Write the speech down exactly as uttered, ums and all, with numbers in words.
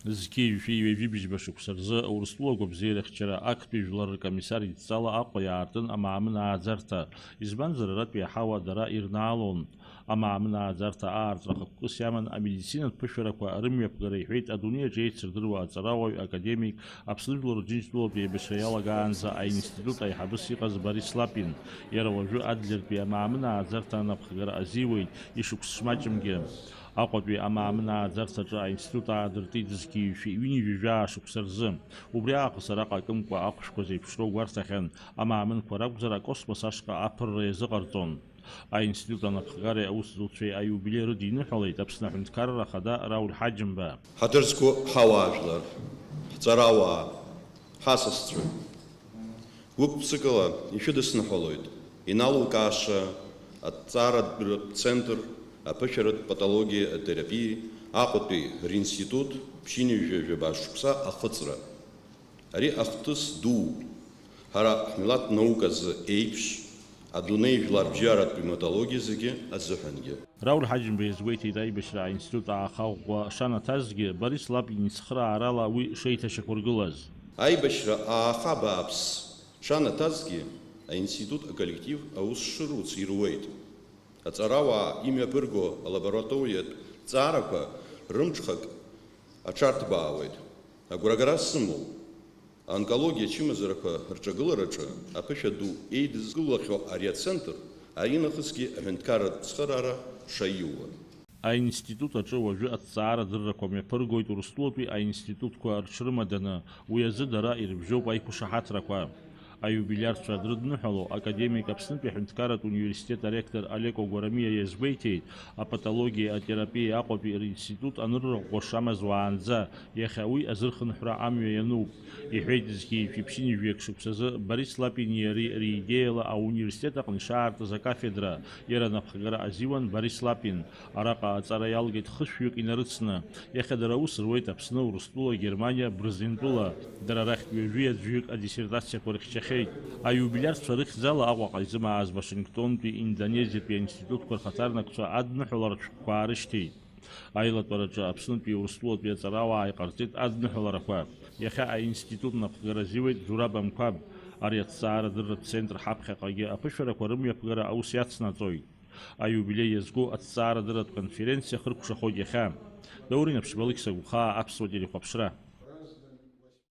Зқьи жәшәи ҩажәи бжьба шықәса рзы Урыстәыла агәабзиарахьчара актәи жәлар ркомиссар идҵала Аҟәа иаартын амаамын ааӡарҭа, избанзар, аратәи аҳауа дара ирнаалон. Амаамын ааӡарҭа аартра хықәкыс иаман амедицинатә ԥышәарақәа рымҩаԥгара, иҳәеит адунеи аҿы еицырдыруа аҵарауаҩ, академик, Аԥсны Жәлар Џьынџьтәылатә еибашьра иалагаанӡа аинститут аиҳабыс иҟаз Борис Лапин. Иара уажәы Адлертәи амаамын ааӡарҭа анапхгара азиуеит, ишықәс шмаҷымгьы. Аҟәатәи амаамын ааӡарҭаҿы аинститут аадыртит зқьи жәшәи ҩынҩажәа шықәса рзы. Убри аахыс араҟа акымкәа ахәшәқәа зеиԥшроу гәарҭахьан, амаамынқәа ракәзар, акосмос ашҟа аԥырра иазыҟарҵон. Аинститут анапхгареи аусзуҩцәеи аиубилеи рыдиныҳәалеит Аԥсны Аҳәынҭқарра Ахада Рауль Ҳаџьымба. Ҳаҭыр зқәу ҳауаажәлар, ҳҵарауаа, ҳасасцәа, гәык-ԥсыкала ишәыдысныҳәалоит иналукааша аҭҵааратә центр аԥышәаратә патологиа атерапиа Аҟәатәи ринститут ԥшьынҩажәа жәаба шықәса ахыҵра. Ари ахҭыс дууп ҳара ҳмилаҭ науказы еиԥш, адунеи жәларбжьаратә пневматологиа зегьы азыҳәангьы. Рауль Ҳаџьымба иазгәеиҭеит аибашьра аинститут ааха ӷәӷәа шанаҭазгьы, Борис Лапин ицхыраарала уи шеиҭашьақәыргылаз. Аибашьра ааха бааԥс шанаҭазгьы, аинститут аколлектив аус шыруц ируеит. Аҵарауаа имҩаԥырго алабораториатә ҵаарақәа рымҽхак аҽарҭбаауеит. Агәрагара сымоуп, аонкологиа ачымазарақәа рҿагылараҿы аԥышәа ду еидызкылахьоу ари ацентр аринахысгьы аҳәынҭқарратә цхыраара шаиуа. Аинститут аҿы уажәы аҭҵаара дыррақәа мҩаԥыргоит Урыстәылатәи аинститутқәа рҽрымаданы, уи азы дара ирыбжьоуп аиқәшаҳаҭрақәа. Аиубилиарцәа дрыдныҳәало академик Аԥснытәи аҳәынҭқарратә университет аректор Алеко Гәарамиа иазгәеиҭеит, апатологиеи атерапиеи Аҟәатәи ринститут анырра ӷәӷәа шамаз уаанӡа, иахьа уи азырхынҳәра амҩа иануп. Иҳәеит, зқьи жәшәи ԥшьынҩажәи шықәсазы Борис Лапини иареи ридеиала ауниверситет аҟны ишаартыз акафедра, иара анапхгара азиуан Борис Лапин. Араҟа аҵара иалгеит хышәҩык инарыцны. Иахьа дара аус руеит Аԥсны, Урыстәыла, Германиа, Брызентәыла. Дара рахьтә ҩажәи аӡәҩык адиссертациақәа рыхьчахьеит. Аиубилиарцәа рыхьӡала Аҟәаҟа изымааз Вашингтонтәи Индонезиатәи аинститутқәа рхаҭарнакцәа адныҳәаларатә шәҟәқәа аарышьҭит. Аилатәараҿы Аԥснытәи Урыстәылатәи аҵарауаа иҟарҵеит адныҳәаларақәа. Иахьа аинститут напхгара азиуеит Зураб Амқәаб. Ари аҭҵаарадырратә центр ҳаԥхьаҟагьы аԥышәарақәа рымҩаԥгара аус иацнаҵоит. Аиубилеи иазку аҭҵаарадырратә конференциа хыркәшахоит иахьа. Даур Инаԥшьба, Алықьса Гәхаа, Аԥсуа телехәаԥшра.